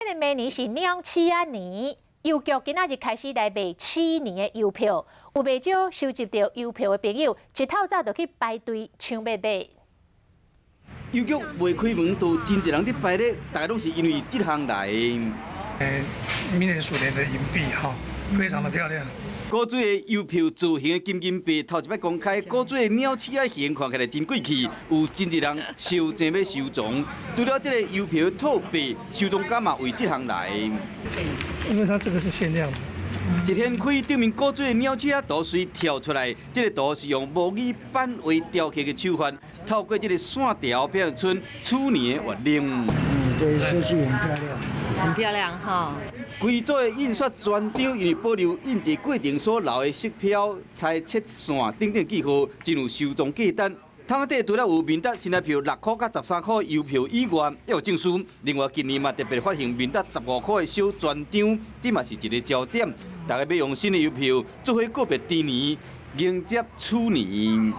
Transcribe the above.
這个明年是鳥鼠仔年，郵局今仔日開始來賣鼠年的郵票，有袂少收集著郵票的朋友，一透早就去排隊搶欲買。郵局未開門，都真濟人佇排咧，大家攏是因為這項來。明年鼠年的銀幣哈，非常的漂亮。古錐的郵票造型的金銀幣，頭一擺公開，古錐的鳥鼠仔形看起來真貴氣，有真濟人收錢欲收藏。除了這個郵票套幣，收藏家嘛為這項來。因為它這個是限量的。一掀開頂面古錐的鳥鼠仔圖隨跳出來，這個圖是用模擬版畫雕刻的手法，透過這個線條表現出鼠年的願望。嗯，對，設計很漂亮。很漂亮哈。規組的印刷專張，因為保留印製過程所留的色標、裁切線等等記號，真有收藏價值。桶仔底除了有明達新台票6塊佮13塊郵票以外，也有證書。另外，今年嘛特別發行明達15塊的小專張，這嘛是一个焦點。大家欲用新的郵票做伙告別豬年，迎接鼠年。